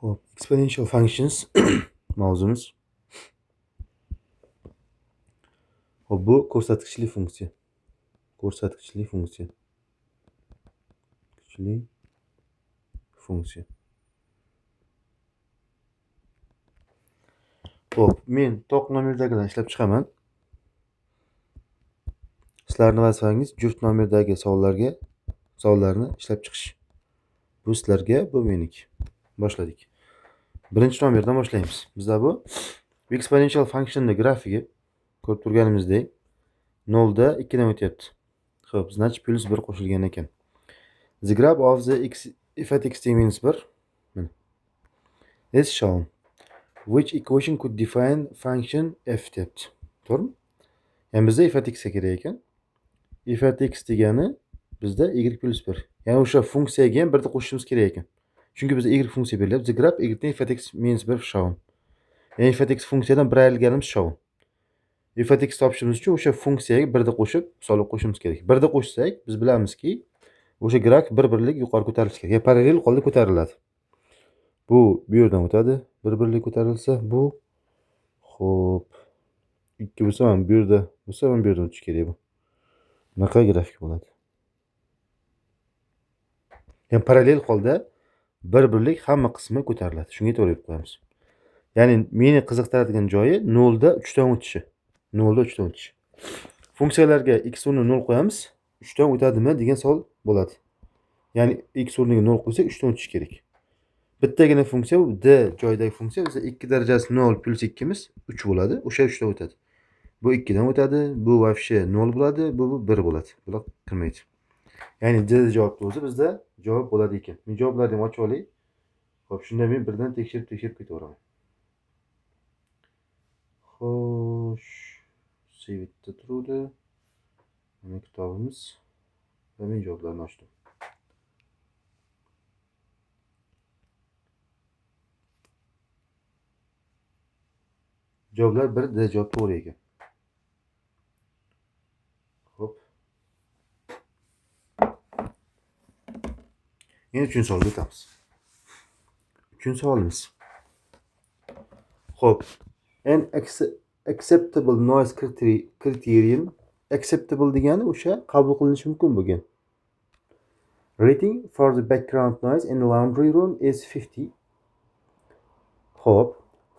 Xo'p, exponential functions mavzumiz. Xo'p, bu ko'rsatkichli funksiya. Ko'rsatkichli funksiya. Kuchli funksiya. Xo'p, men to'q nomerdagilarni ishlab chiqaman. Sizlarning vazifangiz juft nomerdagi savollarni ishlab chiqish. Bu sizlarga, bu meniki. Boshladik. Birinchi nomerdan boshlaymiz. Bizda bu exponential functionning grafigi ko'rib turganimizdek 0 da 2 dan o'tyapti. Xo'p, значит plus 1 qo'shilgan ekan. The graph of the x f at x teng minus 1 is shown. Which equation could define function f deyapti. To'g'rimi? Ya'ni bizda f at x kerak ekan. F at x degani bizda y plus 1. Ya'ni o'sha funksiyaga ham birni qo'shishimiz kerak ekan. Chunki bizda y funksiya berilyapti. The graph y teng f at x minus 1 shown. Ya'ni f at x funksiyadan bir ayrilganimiz shown. F at x topishimiz uchun o'sha funksiyaga birni qo'shib, solib qo'shishimiz kerak. Birni qo'shsak, biz bilamizki, o'sha grafik bir-birlik yuqori ko'tarilishi kerak. Ya'ni parallel holda ko'tariladi. Bu yerdan o'tadi, bir-birlik ko'tarilsa, bu xo'p 2 bo'lsa, mana bu yerda bo'lsa, mana bu yerdan o'tishi kerak bu. Bunaqa grafik bo'ladi. Ya'ni parallel holda bir-birlik hamma qismi ko'tariladi. Shunga to'g'ri berib qo'yamiz. Ya'ni meni qiziqtiradigan joyi 0 da 3 dan o'tishi. 0 da 3 dan o'tishi. Funksiyalarga x o'rniga 0 qo'yamiz, 3 dan o'tadimi degan savol bo'ladi. Ya'ni x o'rniga 0 qo'ysak 3 dan o'tishi kerak. Bittagina funksiya bu d joyidagi funksiya bizda 2 darajasi 0 plus 2 3 bo'ladi. O'sha 3 dan o'tadi. Bu 2 dan o'tadi, bu вообще 0 bo'ladi, bu 1 bo'ladi. Bular kirmaydi. Ya'ni d javobni o'zi bizda javob bo'ladi ekan. Men javoblarni ham ochib olay. Xo'p, shunda men birdan tekshirib ketaveraman. Xo'sh, Svetda turuvdi. Mana kitobimiz va men javoblarni ochdim. Javoblar 1 D javob to'g'ri ekan. Xo'p. Endi 3-savolga o'tamiz. 3-savolimiz. Xo'p, an acceptable noise criterion, acceptable degani o'sha qabul qilinishi mumkin bo'lgan. Rating for the background noise in the laundry room is 50. Xo'p,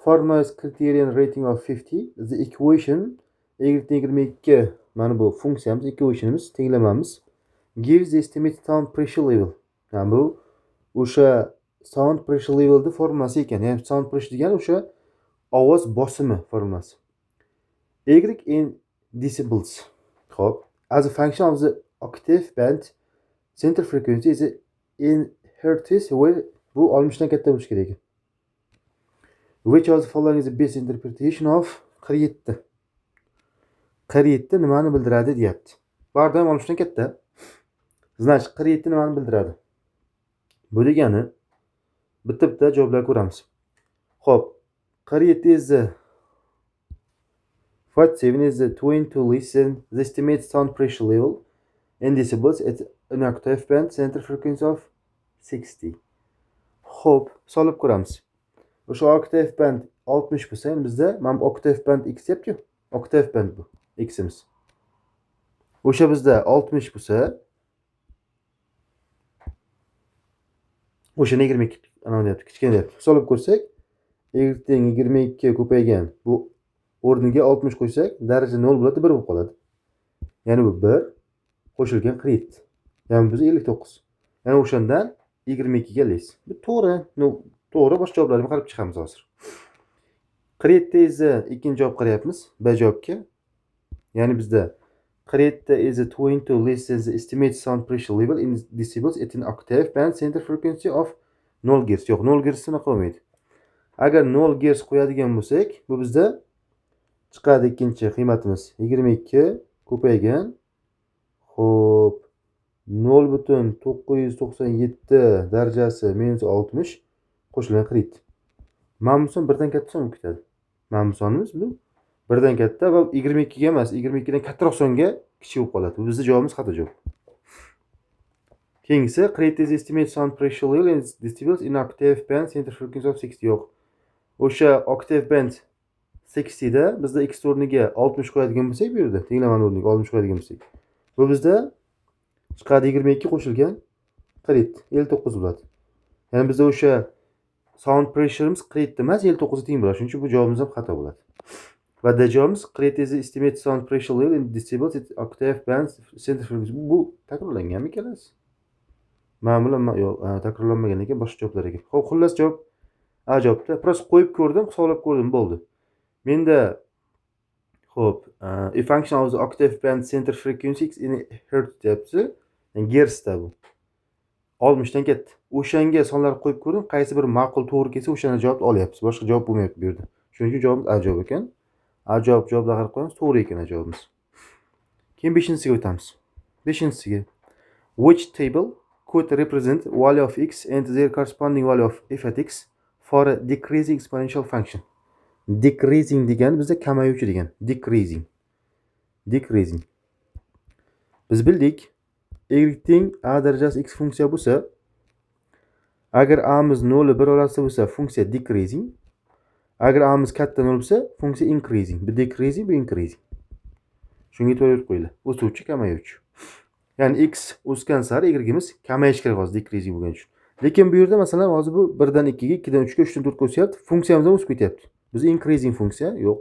for noise criterion rating of 50, the equation y teng 22, mana bu funksiyamiz, equationimiz, tenglamamiz gives the estimated sound pressure level. Ya'ni bu o'sha sound pressure levelni formulasi ekan. Ya'ni sound pressure degani o'sha ovoz bosimi formulasi. Y in decibels. Xo'p, as a function of the octave band center frequency is in hertz, where bu 60 dan katta bo'lishi kerak ekan. Which of the following is the best interpretation of 47? 47 nimani bildiradi deyapti. Har doim 60 dan katta. Значит, 47 nimani bildiradi? Bu degani bitta-bitta javoblar ko'ramiz. Xo'p, 47 is the 47 is the 22 listen the estimated sound pressure level in decibels at an octave band center frequency of 60. Xo'p, solib ko'ramiz. O'sha octave band 60 bo'lsa, endi bizda mana bu octave band x deyapti-ku. Octave band bu x'imiz. O'sha bizda 60 bo'lsa, o'shani 22 ana deyapti, kichkina deyapti. Solib ko'rsak, y teng 22 ko'paygan. Bu o'rniga 60 qo'ysak, daraja 0 bo'ladi, 1 bo'lib qoladi. Ya'ni bu 1 qo'shilgan 47. Ya'ni biz 59. Ya'ni o'shandan 22 ga les. Bu to'g'ri. To'g'ri, boshqa javoblarni qarab chiqamiz hozir. 47 esa ikkinchi javob qarayapmiz, B javobga. Ya'ni bizda 47 is a 22 less than the estimated sound pressure level in decibels at an octave band center frequency of 0 Hz. Yo'q, 0 Hz ni qo'ymaydi. Agar 0 Hz qo'yadigan bo'lsak, bu bizda chiqadi ikkinchi qiymatimiz 22 ko'paygan. Xo'p, 0.997 darajasi minus 60 qo'shilgan 47. Mana bu son birdan katta son bo'lib ketadi. Mana bu sonimiz bu birdan katta va 22 ga emas, 22 dan kattaroq songa kichik bo'lib qoladi. Bu bizning javobimiz xato javob. Keyingisi: create the estimate sound pressure level in decibels in octave band center frequency of 60. Yo'q, o'sha octave band 60 da bizda x o'rniga 60 qo'yadigan bo'lsak, bu yerda tenglamani o'rniga 60 qo'yadigan bo'lsak, bu bizda chiqadi 22 qo'shilgan 47, 59 bo'ladi. Ya'ni bizda o'sha sound pressure'imiz 47 emas, 59 ga teng bo'ladi. Shuning uchun bu javobimiz ham xato bo'ladi. Va D javobimiz: create the estimate sound pressure level in decibels at octave band center frequency. Bu takrorlanganmi ikkalasi? Mana bular yo'q, takrorlanmagan ekan, boshqa javoblar ekan. Ho'p, xullas, javob A javobda. Просто qo'yib ko'rdim, hisoblab ko'rdim, bo'ldi menda. Ho'p, a function of the octave band center frequency x in hertz deyapti. Yani gersda bu 60 dan ketdi. O'shanga sonlar qo'yib ko'rdim, qaysi bir ma'qul, to'g'ri kelsa, o'shani javobni olyapmiz. Boshqa javob bo'lmayapti bu yerda. Shuning uchun javobimiz A javob ekan. A javob, javoblar qarab qo'yamiz, to'g'ri ekan A javobimiz. Keyin beshinchisiga o'tamiz. Beshinchisiga: which table could represent value of x and their corresponding value of f at x for a decreasing exponential function? Decreasing degani bizda kamayuvchi degan. Decreasing, decreasing. Biz bildik, y teng a darajasi x funksiya bo'lsa, agar amiz 0 1 orasida bo'lsa, funksiya decreasing, agar amiz katta 0 bo'lsa, funksiya increasing. Bu decreasing, bu increasing. Shunga e'tibor berib qo'yinglar: o'suvchi, kamayuvchi. Ya'ni x o'sgan sari y'imiz kamayishi kerak hozir, decreasing bo'lgani uchun. Lekin bu yerda, masalan, hozir bu 1 dan 2 ga, 2 dan 3 ga, 3 dan 4 ga o'syapti, funksiyamiz ham o'sib ketyapti. Biz increasing funksiya yo'q.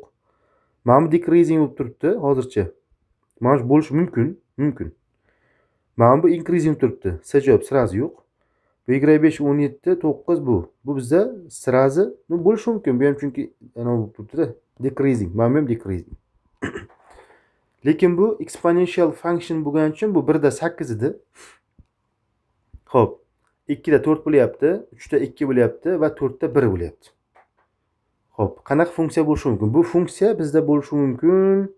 Mana bu decreasing bo'lib turibdi hozircha. Mana shu bo'lishi mumkin, mumkin. Mana bu increasing turibdi. C javob сразу yo'q. Bu 25, 17, 9 bu. Bu bizda сразу, ну, bo'lishi mumkin. Bu ham, chunki anavi bo'lib turibdi-da. Decreasing. Mana bu ham decreasing. Lekin bu exponential function bo'lgani uchun bu 1 da 8 edi. Xo'p, 2 da 4 bo'lyapti, 3 da 2 bo'lyapti va 4 da 1 bo'lyapti. Xo'p, qanaqa funksiya bo'lishi mumkin? Bu funksiya bizda bo'lishi mumkin.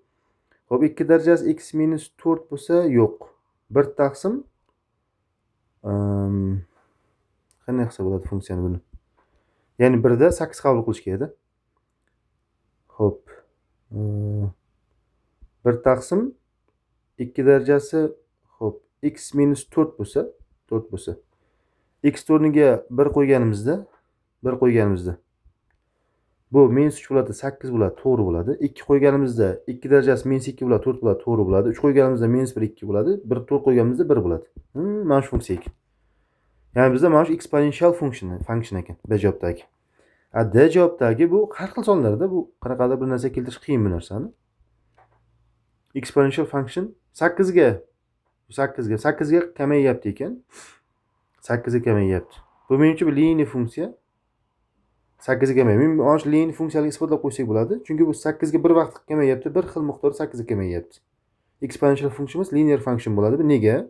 Xo'p, 2 darajasi x minus 4 bo'lsa, yo'q. 1 taqsim qanday qilsa bo'ladi funksiyani buni? Ya'ni 1 da 8 qabul qilish kerak-da. Xo'p. 1 taqsim 2 darajasi, xo'p, x minus 4 bo'lsa, 4 bo'lsa, x o'rniga 1 qo'yganimizda, 1 qo'yganimizda bu minus 3 bo'ladi, 8 bo'ladi, to'g'ri bo'ladi. 2 qo'yganimizda 2 darajasi minus 2 bo'ladi, 4 bo'ladi, to'g'ri bo'ladi. 3 qo'yganimizda minus 1 2 bo'ladi. 1 4 qo'yganimizda 1 bo'ladi. Mana shu funksiya ekan. Ya'ni bizda mana shu exponential function ekan B javobdagi. A D javobdagi bu har xil sonlarda, bu qanaqadir bir narsa keltirish qiyin bu narsani. Exponential function 8 ga 8 ga 8 ga kamayyapti ekan. 8 ga kamayyapti. Bu menimcha bu линейный funksiya. 8 ga kamayadi. Men mana shu линейный funksiyani isbotlab qo'ysak bo'ladi. Chunki bu 8 ga bir vaqt kamayyapti, bir xil miqdorda 8 ga kamayyapti. Exponential function emas, linear function bo'ladi. Bu nega?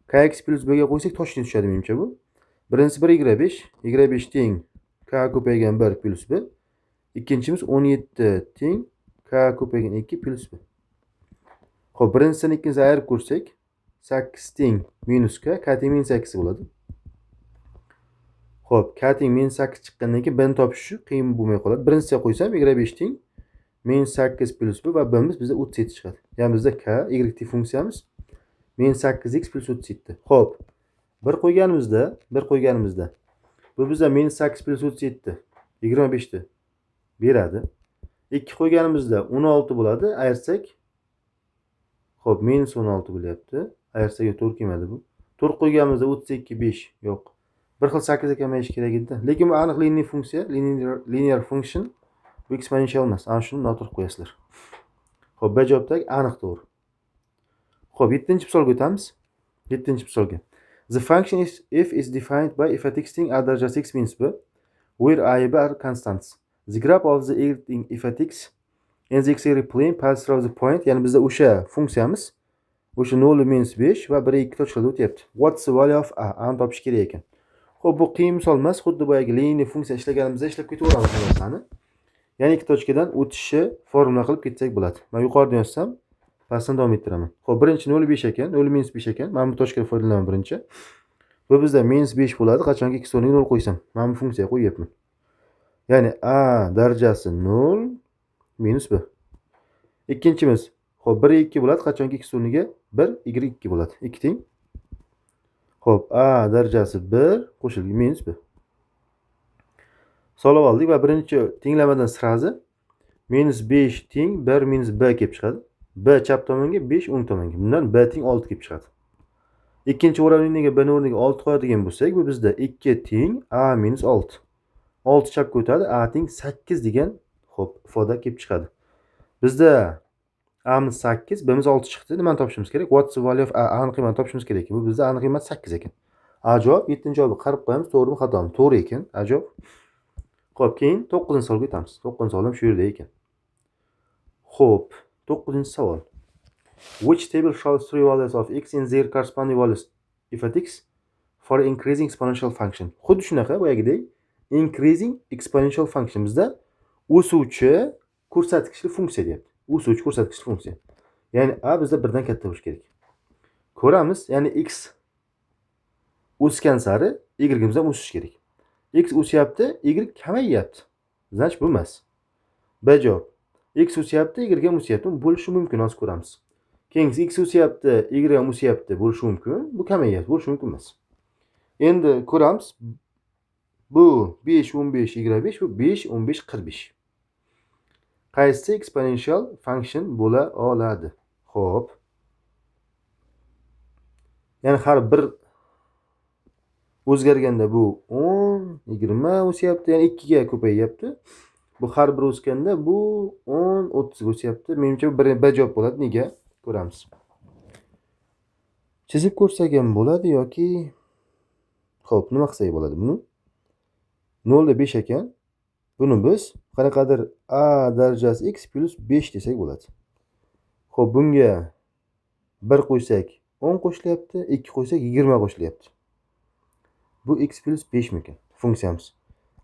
Kx plus b ga qo'ysak, точно tushadi menimcha bu. Birinchisi 1 25, 25 teng k ko'paygan 1 plus b. Ikkinchimiz 17 teng k ko'paygan 2 plus b. Xo'p, birinchisini ikkinchisini ayirib ko'rsak, 8 teng minus k, k teng minus 8 bo'ladi. Xo'p, k teng minus 8 chiqqandan keyin b ni topish uchun qiyin bo'lmay qoladi. Birinchisiga qo'ysam, 25 teng minus 8 plus b va b'miz bizda 37 chiqadi. Ya'ni bizda k y t funksiyamiz minus 8x plus 37. Xo'p, 1 qo'yganimizda bu bizda minus 8 plus 37 25 ni beradi. 2 qo'yganimizda 16 bo'ladi. Ayirsak, xo'p, minus 16 bo'lyapti. Ayirsak, to'g'ri kelmadi bu. 4 qo'yganimizda 32 5, yo'q. Bir xil 8 ga kamayishi kerak edi. Lekin bu aniq linear funksiya, linear function, bu eksponensial emas. Ana shuni noto'g'ri qo'yasizlar. Xo'p, B javobdagi aniq to'g'ri. Xo'p, 7-misolga o'tamiz. 7-misolga. The function is f is defined by f at x teng a darajasi x minus b, where a and b are constants. The graph of the y teng f at x in the x y plane pass through the point, ya'ni bizda o'sha funksiyamiz o'sha 0 minus 5 va 1 2 точка larda o'tyapti. What's the value of a? A ni topish kerak ekan. Xo'p, bu qiyin misol emas, xuddi boyagi линейный funksiya ishlaganimizda ishlab ketaveramiz bu narsani. Ya'ni ikki точка dan o'tishi formula qilib ketsak bo'ladi. Men yuqoridan yozsam, pastdan davom ettiraman. Xo'p, birinchi 0,5 ekan, 0 minus 5 ekan. Mana bu точка dan foydalanaman birinchi. Bu bizda minus 5 bo'ladi, qachonki x o'rniga 0 qo'ysam. Mana bu funksiyaga qo'yyapman. Ya'ni a darajasi 0 minus b. Ikkinchimiz, xo'p, 1 2 bo'ladi, qachonki x o'rniga 1, y 2 bo'ladi. 2 teng Xo'p, a darajasi 1 qo'shilgan minus b. Solib oldik va birinchi tenglamadan сразу minus 5 teng 1 minus b kelib chiqadi. B chap tomonga, 5 o'ng tomonga. Bundan b teng 6 kelib chiqadi. Ikkinchi уравнение ga b ni o'rniga 6 qo'yadigan bo'lsak, bu bizda 2 teng a minus 6. 6 chapga o'tadi, a teng 8 degan, xo'p, ifoda kelib chiqadi. Bizda amiz 8, bimiz 6 chiqdi. Nimani topishimiz kerak? What's the value of a? A ni qiymatini topishimiz kerak ekan. Bu bizda a ni qiymati 8 ekan. A javob, 7-javobi qarab qo'yamiz, to'g'rimi, xatomi? To'g'ri ekan, A javob. Xo'p, keyin 9-savolga o'tamiz. 9-savol ham shu yerda ekan. Xo'p, 9-savol. Which table shows three values of x and their corresponding values f at x for increasing exponential function? Xuddi shunaqa boyagidek increasing exponential function bizda o'suvchi ko'rsatkichli funksiya deyapti. O'suvchi ko'rsatkichli funksiya. Ya'ni a bizda birdan katta bo'lishi kerak. Ko'ramiz, ya'ni x o'sgan sari y'imiz ham o'sishi kerak. X o'syapti, y kamayyapti. Значит, bu emas. B javob. X o'syapti, y ham o'syapti. Bo'lishi mumkin, hozir ko'ramiz. Keyingisi x o'syapti, y ham o'syapti, bo'lishi mumkin. Bu kamayyapti, bo'lishi mumkin emas. Endi ko'ramiz. Bu 5, 15, 25, bu 5, 15, 45. Qaysi exponential function bo'la oladi? Xo'p. Ya'ni har bir o'zgarganda bu 10, 20 o'syapti, ya'ni 2 ga ko'payyapti. Bu har bir o'sganda bu 10, 30 ga o'syapti. Menimcha, bir B javob bo'ladi. Nega? Ko'ramiz. Chizib ko'rsak ham bo'ladi yoki, xo'p, nima qilsak bo'ladi buni? 0 da 5 ekan. Buni biz qanaqadir a darajasi x plus 5 desak bo'ladi. Xo'p, bunga 1 qo'ysak 10 qo'shilyapti, 2 qo'ysak 20 qo'shilyapti. Bu x plus 5 mikan funksiyamiz?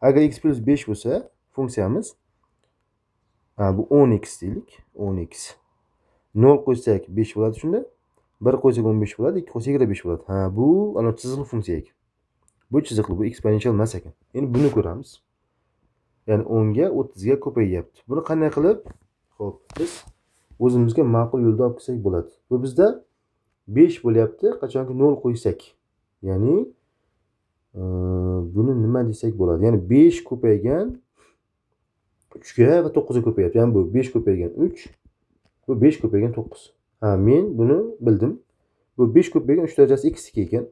Agar x plus 5 bo'lsa, funksiyamiz, ha, bu 10x deylik, 10x. 0 qo'ysak 5 bo'ladi shunda. 1 qo'ysak 15 bo'ladi, 2 qo'ysak 25 bo'ladi. Ha, bu ana chiziqli funksiya ekan. Bu chiziqli, bu eksponensial emas ekan. Endi buni ko'ramiz. Ya'ni 10 ga, 30 ga ko'payyapti. Buni qanday qilib? Xo'p, biz o'zimizga ma'qul yo'lda olib kelsak bo'ladi. Bu bizda 5 bo'lyapti, qachonki 0 qo'ysak. Ya'ni buni nima desak bo'ladi? Ya'ni 5 ko'paygan 3 ga va 9 ga ko'payyapti. Ya'ni bu 5 ko'paygan 3, bu 5 ko'paygan 9. Ha, men buni bildim. Bu 5 ko'paygan 3 darajasi x 2 ekan.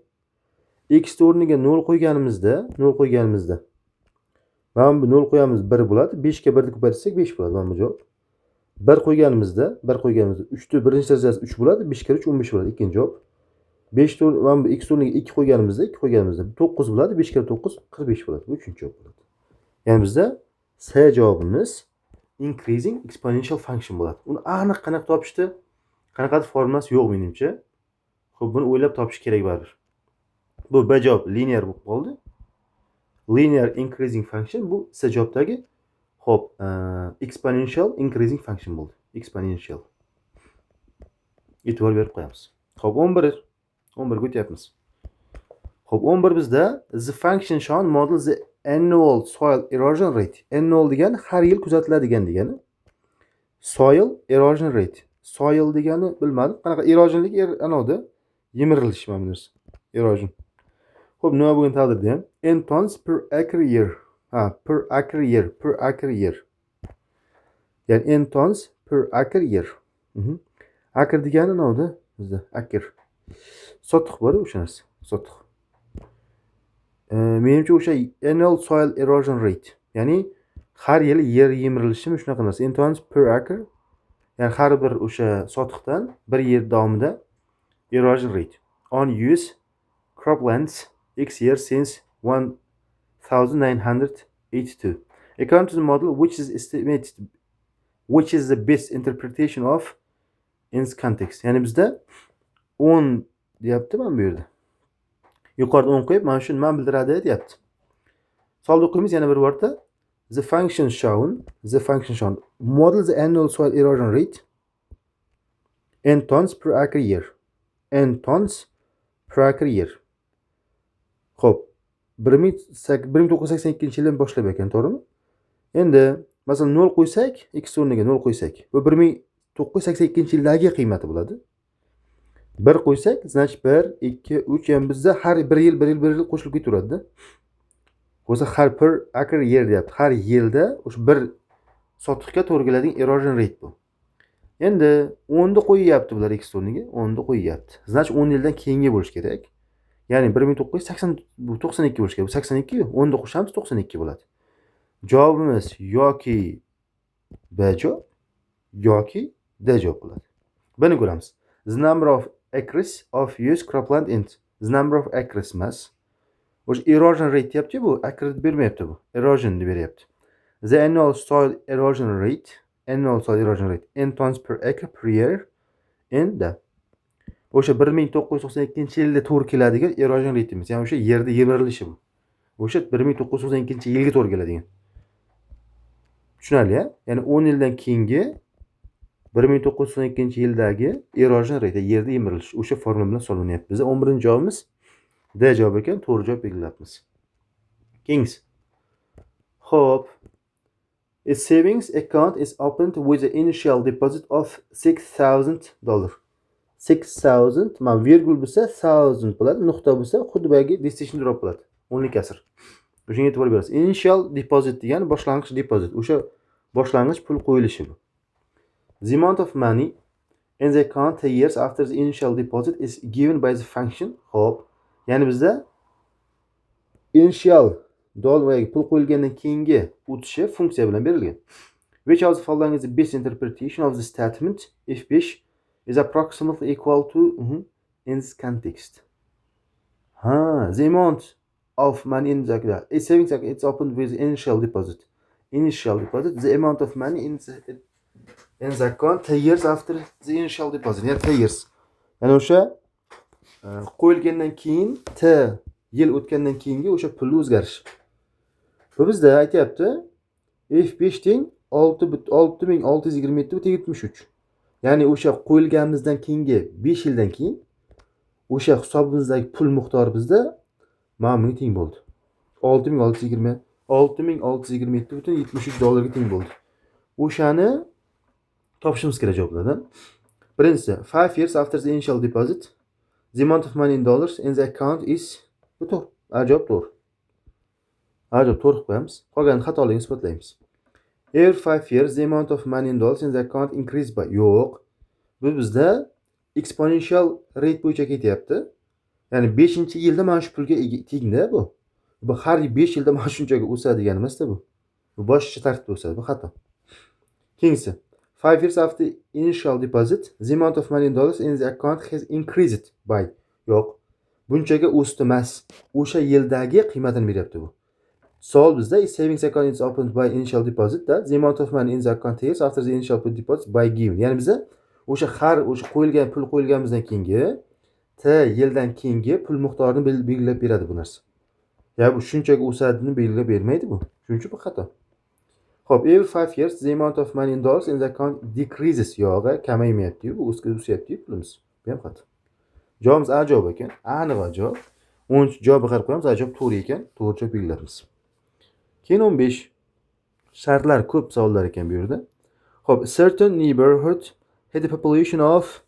X o'rniga 0 qo'yganimizda, 0 qo'yganimizda mana bu 0 qo'yamiz, 1 bo'ladi. 5 ga 1 ni ko'paytirsak 5 bo'ladi mana bu javob. 1 qo'yganimizda, 1 qo'yganimizda 3 ni birinchi darajasi 3 bo'ladi, 5 karra 3 15 bo'ladi, ikkinchi javob. 5 mana bu x o'rniga 2 qo'yganimizda, 2 qo'yganimizda 9 bo'ladi, 5 karra 9 45 bo'ladi. Bu uchinchi javob bo'ladi. Ya'ni bizda C javobimiz increasing exponential function bo'ladi. Uni aniq qanaqa topishdi? Qanaqadir formulasi yo'q menimcha. Xo'p, buni o'ylab topish kerak baribir. Bu B javob linear bo'lib qoldi. Linear increasing function, bu C javobdagi, xo'p, exponential increasing function bo'ldi. Exponential. E'tibor berib qo'yamiz. Xo'p, 11, 11 ga o'tyapmiz. Xo'p, 11 bizda the function shown models the annual soil erosion rate. Annual degani har yil kuzatiladigan degani. Soil erosion rate. Soil degani bilmadim. Qanaqa erosionlik anavda yemirilish mana bu narsa. Erosion. Xo'p, nima bo'lgan taqdirda ham in tons per acre year. Ha, per acre year, per acre year. Ya'ni in tons per acre year. Acre degani nima bizda? Acre. Sotix bor o'sha narsa. Sotix. Menimcha, o'sha annual soil erosion rate. Ya'ni har yili yer yemirilishimi, shunaqa narsa. In tons per acre. Ya'ni har bir o'sha sotixdan bir yil davomida erosion rate on US croplands X year since 1982. According to the model, which is estimated which is the best interpretation of in this context? Ya'ni bizda 10 deyapti mana bu yerda. Yuqorida 10 qo'yib, mana shu nimani bildiradi deyapti. Savolni o'qiymiz yana bir marta. The function shown model the annual soil erosion rate in tons per acre year. In tons per acre year. Xo'p, 1982-yildan boshlab ekan, to'g'rimi? Endi masalan 0 qo'ysak, x o'rniga 0 qo'ysak, bu 1982-yildagi qiymati bo'ladi. Bir qo'ysak, значит, bir, ikki, uch. Ya'ni bizda har bir yil, bir yil, bir yil qo'shilib ketaveradida. Bo'lsa, har per acre year deyapti. Har yilda o'sha bir sotixga to'g'ri keladigan erosion rate bu. Endi 10 ni qo'yyapti bular, x o'rniga 10 ni qo'yyapti. Значит, 10 yildan keyingi bo'lishi kerak. Ya'ni 1980, bu 92 bo'lishi kerak. Bu 82, 10 ni qo'shamiz, 92 bo'ladi. Javobimiz yoki B javob, yoki D javob bo'ladi. Buni ko'ramiz. The number of acres of used cropland in, the number of acres emas. O'sha erosion rate deyapti, bu acre deb bermayapti bu. Erosion deb beryapti. The annual soil erosion rate, annual soil erosion rate in tons per acre per year in the o'sha 1992-yilda to'g'ri keladigan erosion rateimiz, ya'ni o'sha yerda yemirilishi bu. O'sha 1992-yilga to'g'ri keladigan. Tushunarli, a? Ya'ni 10 yildan keyingi 1992-yildagi erosion rate, yerda yemirilish o'sha formula bilan solinyapti. Biza 11-javobimiz D javob ekan, to'g'ri javob belgilabmiz. Keyingisi. Xo'p. A savings account is opened with an initial deposit of $6,000. 6000, mana virgul bo'lsa thousand bo'ladi, nuqta bo'lsa xuddi boyagi decision drop bo'ladi. O'nlik kasr. O'shanga e'tibor berasiz. Initial deposit degani boshlang'ich deposit, o'sha boshlang'ich pul qo'yilishi bu. The amount of money in the account 10 years after the initial deposit is given by the function. Xo'p, ya'ni bizda initial dollar pul qo'yilgandan keyingi o'tishi funksiya bilan berilgan. Which of the following is the best interpretation of the statement if 5 is approximately equal to in this context? Ha, the amount of money in the a savings account, it's opened with initial deposit. Initial deposit, the amount of money in the account 10 years after the initial deposit. Ya'ni 10 years. Ya'ni o'sha qo'yilgandan keyin t yil o'tgandan keyingi o'sha pulni o'zgarishi. Bu bizda aytyapti, f 5 teng 6627,73. Ya'ni o'sha qo'yilganimizdan keyingi 5 yildan keyin o'sha hisobimizdagi pul miqdori bizda mana bunga teng bo'ldi. 6620, 6627,73 dollarga teng bo'ldi. O'shani topishimiz kerak javoblardan. Birinchisi, 5 years after the initial deposit, the amount of money in dollars in the account is, bu to'g'ri. A javob to'g'ri. A javob to'g'ri qilib qo'yamiz. Qolganini xatoligini isbotlaymiz. Every 5 years the amount of money in dollars in the account increased by, yo'q. Bu bizda exponential rate bo'yicha ketyapti. Ya'ni 5-yilda mana shu pulga tengda bu. Bu har 5 yilda mana shunchaga o'sadi degani emasda bu. Bu boshqacha tartibda o'sadi, bu xato. Keyingisi. 5 years after initial deposit, the amount of money in dollars in the account has increased by, yo'q. Bunchaga o'sdi emas. O'sha yildagi qiymatini beryapti bu. Savol bizda savings account is opened by initial deposit da the amount of money in the account years after the initial deposit by given. Ya'ni biza o'sha har o'sha qo'yilgan pul qo'yilganimizdan keyingi t yildan keyingi pul miqdorini belgilab beradi bu narsa. Ya bu shunchaga o'sadini belgilab bermaydi bu. Shuning uchun bu xato. Xo'p, every 5 years the amount of money in dollars in the account decreases. Yo'q, kamaymayapti-yu, bu o'syapti-yu pulimiz. Bu ham xato. Javobimiz A javob ekan. Aniq javob. 13 javobga qarab qo'yamiz, A javob to'g'ri ekan. To'g'ri javob belgilabmiz. Keyin 15. Shartlar ko'p savollar ekan bu yerda. Xo'p, certain neighborhood had a population of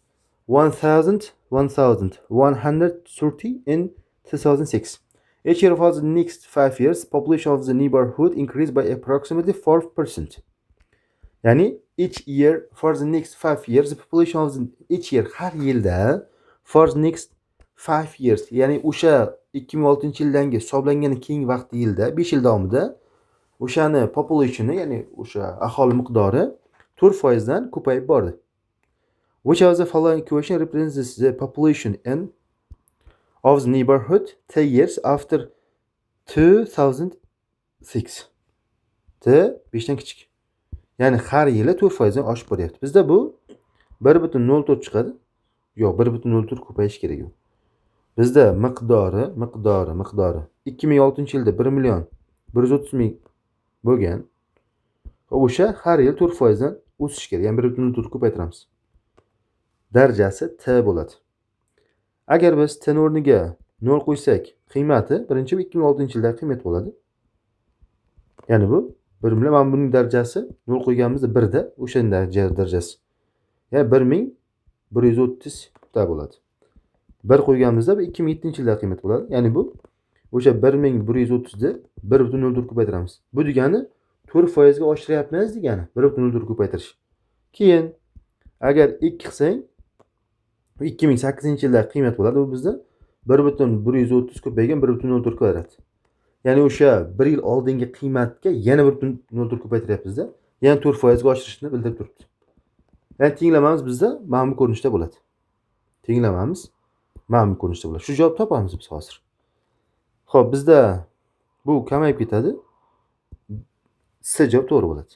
1000 1130 in 2006. Each year for the next 5 years, population of the neighborhood increased by approximately 4%. Ya'ni each year for the next 5 years, the population of the, each year, har yilda, for the next 5 years, ya'ni o'sha 2006 yildangi hisoblangan keyingi vaqt yilda 5 yil davomida o'shani populationi, ya'ni o'sha aholi miqdori 4 foizdan ko'payib bordi. Which of the following equation represents the population in of the neighborhood 10 years after 2006? T 5 dan kichik. Ya'ni har yili 4 foizdan oshib boryapti. Bizda bu 1,04 chiqadi. Yo'q, 1,04 ko'payishi kerak u. Bizda miqdori 2006 yilda 1 million 130 ming bo'lgan. Va o'sha har yil 4 foizdan o'sishi kerak. Ya'ni 1,04 ko'paytiramiz. Darajasi T bo'ladi. Agar biz T o'rniga 0 qo'ysak, qiymati birinchi 2006 yildagi qiymat bo'ladi. Ya'ni bu 1 million, mana buning darajasi 0 qo'yganimizda 1 da o'shaning darajasi. Ya'ni 1130 ta bo'ladi. Bir qo'yganimizda bu 2007-yilda qiymat bo'ladi. Ya'ni bu o'sha 1130 ni 1,04 ko'paytiramiz. Bu degani 4% ga oshiryapmiz degani, 1,04 ko'paytirish. Keyin agar 2 qilsang, 2008-yilda qiymat bo'ladi bu bizda 1,130 ko'paygan 1,04 kvadrat. Ya'ni o'sha bir yil oldingi qiymatga yana 1,04 ko'paytiryapmizda, yana 4% ga oshirishni bildirib turibdi. Ya'ni tenglamamiz bizda mana bu ko'rinishda bo'ladi. Tenglamamiz mana bu ko'rinishda bo'ladi. Shu javob topamiz biz hozir. Xo'p, bizda bu kamayib ketadi. C javob to'g'ri bo'ladi.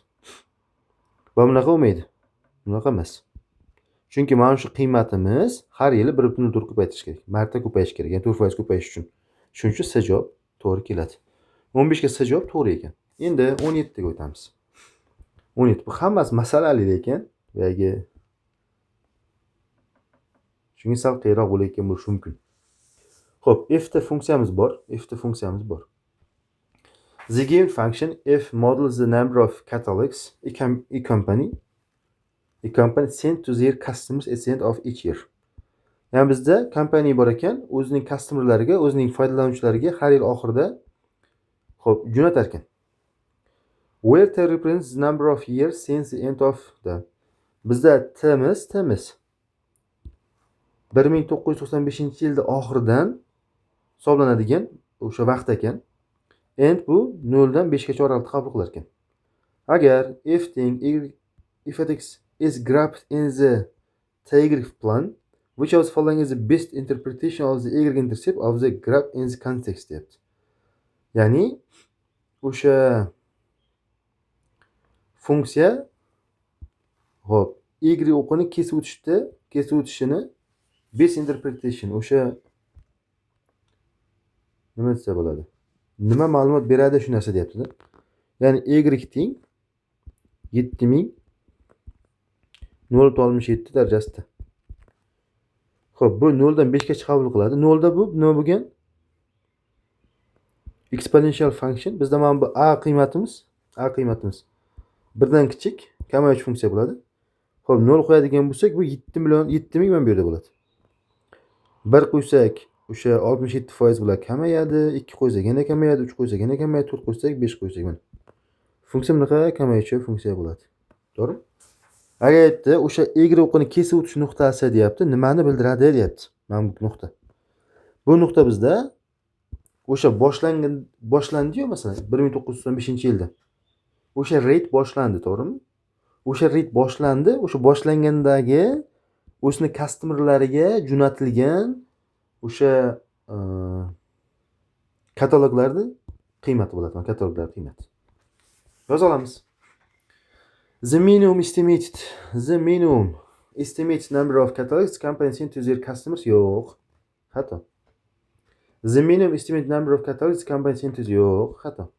Va bunaqa bo'lmaydi. Bunaqa emas. Chunki mana shu qiymatimiz har yili 1,4 ko'paytirish kerak. Marta ko'payishi kerak. Ya'ni 4% ko'payish uchun. Shuning uchun C javob to'g'ri keladi. 15 ga C javob to'g'ri ekan. Endi 17 ga o'tamiz. 17, bu hammasi masalali lekin boyagi shunga sal qiyinroq bo'layotgan bo'lishi mumkin. Xo'p, f ta funksiyamiz bor. F ta funksiyamiz bor. The given function f models the number of catalogs a company sent to their customers at the end of each year. Ya'ni bizda kompaniya bor ekan, o'zining customerlariga, o'zining foydalanuvchilariga har yil oxirida, xo'p, jo'natar ekan. Where t represents the number of years since the end of the. Bizda timiz 1995-yilda oxiridan hisoblanadigan o'sha vaqt ekan. End bu 0 dan 5 gacha oraliqda qabul qilar ekan. Agar f teng y, f at x is graphed in the ty plane, which of the following is the best interpretation of the y intercept of the graph in the context, deyapti. Ya'ni o'sha funksiya, hop, y o'qini kesib o'tishda, kesib o'tishini best interpretation, o'sha nima desa bo'ladi, nima ma'lumot beradi shu narsa, deyaptida. Ya'ni y teng 7000 0,67 darajasida. Ho'p, bu 0 dan 5 gacha qabul qiladi. 0 da bu nima bo'lgan? Exponential function. Bizda mana bu a qiymatimiz 1 dan kichik, kamayuvchi funksiya bo'ladi. Ho'p, 0 qo'yadigan bo'lsak, bu 7 million 7000 mana bu yerda bo'ladi. 1 qo'ysak, o'sha 67% bular kamayadi, 2 qo'ysak, yana kamayadi, 3 qo'ysak, yana kamayadi, 4 qo'ysak, 5 qo'ysak, mana. Funksiya bunaqa kamayuvchi funksiya bo'ladi. To'g'rimi? Agar aytdi, o'sha y o'qini kesib o'tish nuqtasi, deyapti, nimani bildiradi, deyapti. Mana bu nuqta. Bu nuqta bizda o'sha boshlangan, boshlandi-yu, masalan, 1995-yilda. O'sha rate boshlandi, to'g'rimi? O'sha rate boshlandi, o'sha boshlangandagi o'zini customerlariga jo'natilgan o'sha kataloglarni qiymati bo'ladi. Mana kataloglar qiymati. Yoza olamiz. The minimum estimated number of catalogs company sent to their customers, yo'q. Xato. The minimum estimated number of catalogs company sent to, yo'q, xato.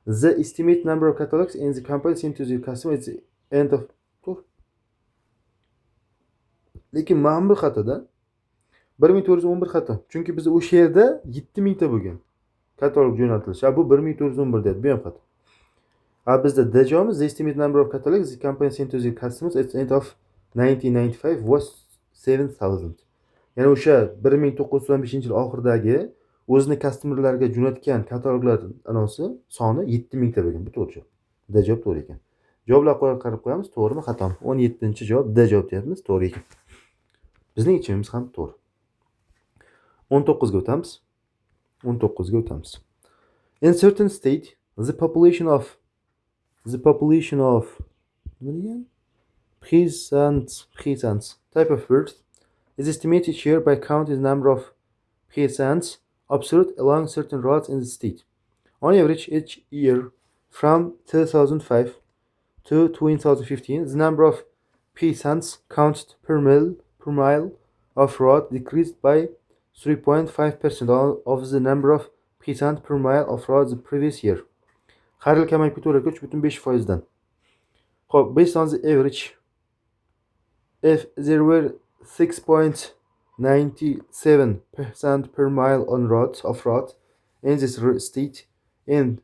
The estimated number of catalogs in the company sent to their customers at the end of, to'g'ri. Lekin mana bu xatoda. 1411 xato. Chunki biz o'sha yerda 7000 ta bo'lgan. Katalog jo'natilishi. A bu 1411 deyapti. Bu ham xato. A bizda D javobimiz, the estimated number of catalogs the company sent to their customers at the end of 1995 was 7000. Ya'ni o'sha 1995-yil oxiridagi o'zini customerlarga jo'natgan kataloglar anosi soni 7000 ta bo'lgan. Bu to'g'ri javob. D javob to'g'ri ekan. Javoblar qarab qo'yamiz, to'g'rimi, xatomi? 17-javob D javob deyapmiz, to'g'ri ekan. Bizning yechimimiz ham to'g'ri. 19 ga o'tamiz. 19 ga o'tamiz. In certain state, the population of, nima degan? Pheasants type of bird is estimated here by counting the number of pheasants observed along certain roads in the state. On average, each year from 2005 to 2015, the number of pheasants counted per mile of road decreased by 3.5% of the number of pheasants per mile of road the previous year. Har yil kamayib ketaverar ekan 3,5 foizdan. Xo'p, based on the average, if there were 6.97% per mile on road of road in this state in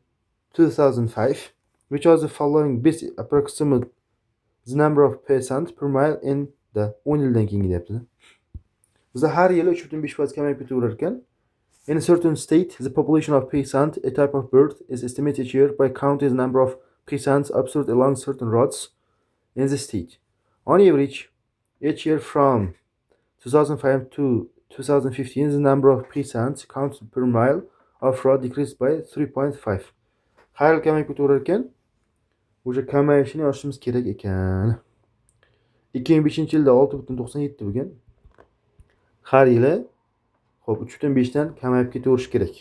2005, which was the following best approximate the number of pheasant per mile in the 10 yildan keyingi, deyapti. Bizda har yili 3,5% kamayib ketaverar ekan. In a certain state, the population of pheasant, a type of bird, is estimated each year by counting the number of pheasants observed along certain roads in the state. On average, each year from 2005 to 2015, the number of pheasants counted per mile of road decreased by 3.5. Har yil kamayib ketaverar ekan. O'sha kamayishini yozishimiz kerak ekan. 2005-yilda 6,97 bo'lgan. Har yili, xo'p, 3,5 dan kamayib ketaverishi kerak.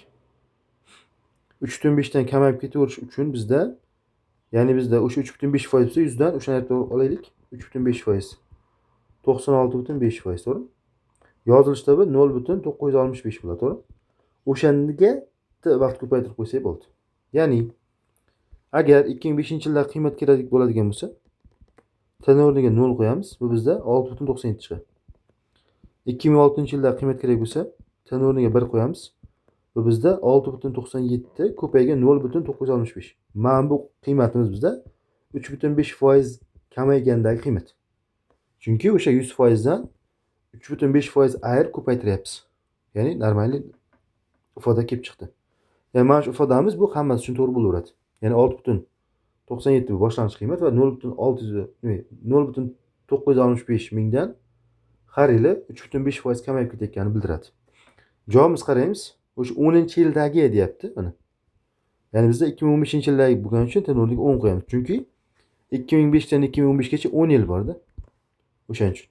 3,5 dan kamayib ketaverish uchun bizda, ya'ni bizda o'sha 3,5% bo'lsa 100 dan o'shani aytib olaylik. 3,5% 96,5%, to'g'rimi? Yozilishda bu 0,965 bo'ladi, to'g'rimi? O'shanga bitta vaqt ko'paytirib qo'ysak bo'ldi. Ya'ni agar 2005-yilda qiymat kerak bo'ladigan bo'lsa, t o'rniga 0 qo'yamiz. Bu bizda 6,97 chiqadi. 2006-yilda qiymat kerak bo'lsa, t o'rniga 1 qo'yamiz. Bu bizda 6,97 ko'paygan 0,965. Mana bu qiymatimiz bizda 3,5% kamaygandagi qiymat. Chunki o'sha 100% dan 3,5% ayirib ko'paytiryapmiz. Ya'ni нормальный ifoda kelib chiqdi. Ya'ni mana shu ifodamiz bu hammasi uchun to'g'ri bo'laveradi. Ya'ni 6,97 bu boshlang'ich qiymat va 0,600, 0,965 mingdan har yili 3,5% kamayib ketayotganini bildiradi. Javobimiz qaraymiz. O'sha 10-yildagi deyapti mana. Ya'ni bizda 2015-yildagi bo'lgani uchun t o'rniga 10 qo'yamiz. Chunki 2005 dan 2015 gacha 10 yil borda. O'shaning uchun.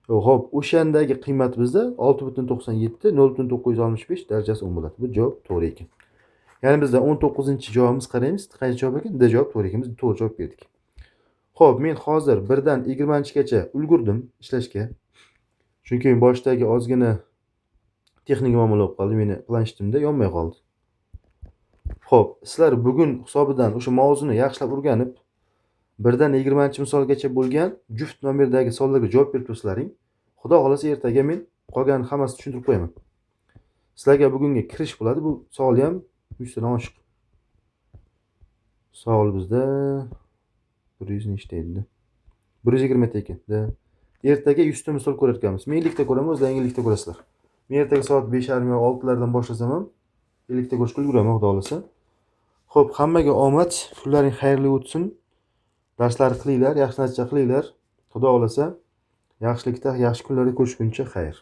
Xo'p, o'shandagi qiymat bizda 6,97 0,965 darajasi 10 bo'ladi. Bu javob to'g'ri ekan. Ya'ni bizda 19-javobimiz qaraymiz. Qaysi javob ekan? D javob to'g'ri ekan. Biz to'g'ri javob berdik. Xo'p, men hozir 1 dan 20gacha ulgurdim ishlashga. Chunki boshidagi ozgina texnik muammolar bo'lib qoldi. Meni planshetimda yonmay qoldi. Xo'p, sizlar bugun hisobidan o'sha mavzuni yaxshilab o'rganib, 1 dan 20-misolgacha bo'lgan juft nomerdagi savollarga javob berib tursalaring, Xudo xohlasa, ertaga men qolgan hammasini tushuntirib qo'yaman. Sizlarga bugungi kirish bo'ladi. Bu savol ham 100 tadan oshiq. Savol bizda 100 nechta edi? 120 ta ekan. Da. Ertaga 100 ta misol ko'rar ekanmiz. Men 50 ta ko'raman, o'zlaring 50 ta ko'rasizlar. Men ertaga soat 5:30 yo 6 lardan boshlasam ham 50 ta ko'rishga ulguraman, Xudo xohlasa. Xo'p, hammaga omad, kunlaring xayrli o'tsin. Darslar qilinglar, yaxshi natija qilinglar. Xudo xohlasa, yaxshilikda, yaxshi kunlarda ko'rishguncha xayr.